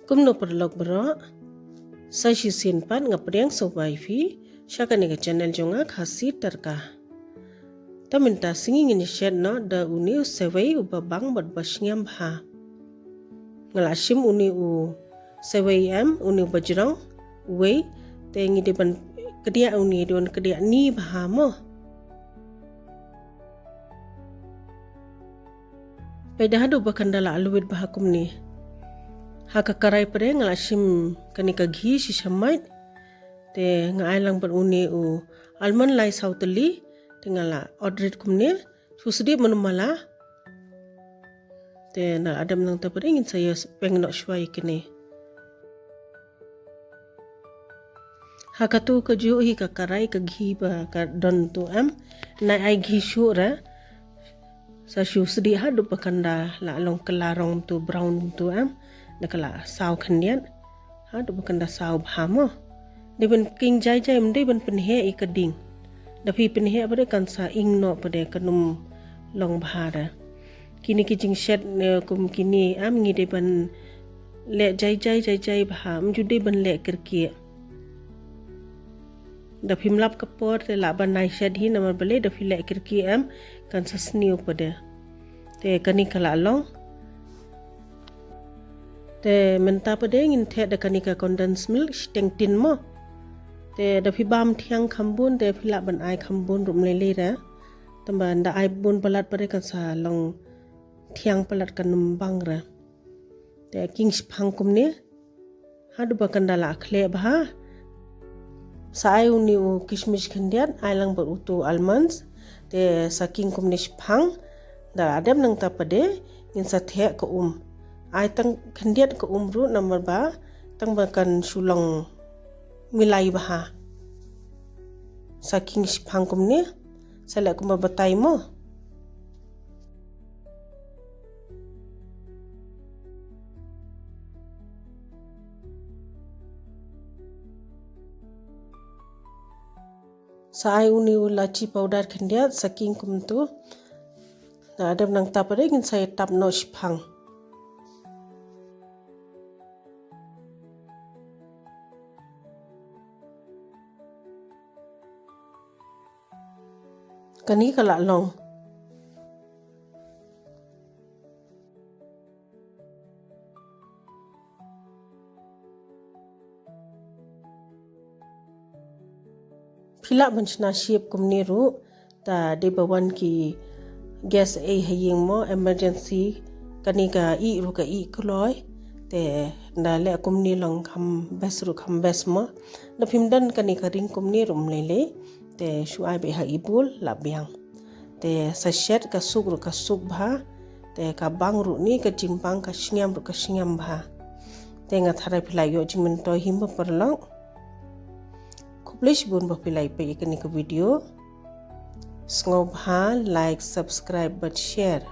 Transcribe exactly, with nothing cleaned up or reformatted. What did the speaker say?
Kumno paralok baroh, sa shisien pat nga pdiang sngewbha ïa phi sha kane ka channel jong nga, Khasi Tadka. Te mynta sngi ngin ïa shet noh da une u sewei uba bang bad ba sngem bha. Nga la shim une u sewei em, une uba jrong, uwei, te ngi dei ban kdiah une, dei ban kdiah ni bha mo. Peit da haduh ba kan da la lwit bha kumne. Ha ka karai pat nga la shim kane ka ghee shisha mait. Te nga ai lang bad une u almond lai saw tylli. Te nga la ot rit kumne. Shu sdieh mynno mala. Te na la dep nangta pat ngin sa ïa peng noh shuwa ïa kine. Ha katu kajuh hi ka karai ka ghee ba ka don tu em. Nai ai ghee shuh re. Sa shu sdieh haduh ba kan da la long kylla rong tu brown tu em. Da ka la saw khyndiat. Haduh ba kan da saw bha mo. Dei ban king jai jai, ym dei ban pynheh ïa ka ding. Da phi pynheh pat kan sa ing noh pat, kan ym long bha re. Kine ki jingshet, eh, kum kine em ngi dei ban leh jai jai jai jai bha, ym ju dei ban leh kyrkieh. Da phim lap ka por te lah ban nai shet hi, namar balei da phi leh kyrkieh em kan sa sniew pat. Te kane ka la long. Te mynta pat ngin theh da kane ka condensed milk shiteng tin mo. Te da phi bam thiang kham bun te phi lah ban ai kham bun ruh ym lei lei re. Tangba da ai bun palat pat kan sa long thiang palat, kan ym bang re. Te king shiphang kumne. Haduh ba kan da la khleh bha. Sa ai une u kishmish khyndiat, ai lang bad utu almonds. Te sa king kumne shiphang. Da la dep nangta pat ngin sa theh ka um. Ai tang khyndiat ka um ruh namar ba tang ba kan shu long milai bha. Sa king shiphang kumne. Sa leh kumba batai mo. Sa ai une u lachi powder khyndiat, sa king kumtu. Da dep nangta pat ngin sa ïa tap noh shiphang. Kane ka la long. Phi lah ban shna shape kumne ruh, da dei ba wan ki guest ei ha ïing mo, emergency, kane ka ih ruh ka ih kloi, te da leh kumne long kham best ruh kham best mo. Da phim don kane ka ring kumne ruh ym lei lei, te shu ai beit ha i bowl la biang. Te sa shet ka suk ruh ka suk bha. Te ka bang ruh ni ka jingbang, ka sngem ruh ka sngem bha. Te nga tharai phi la ïoh jingmyntoi hi mo paralok. Khublei shibun ba phi la ïa peit ïa kane ka video. Sngewbha like, subscribe bad share.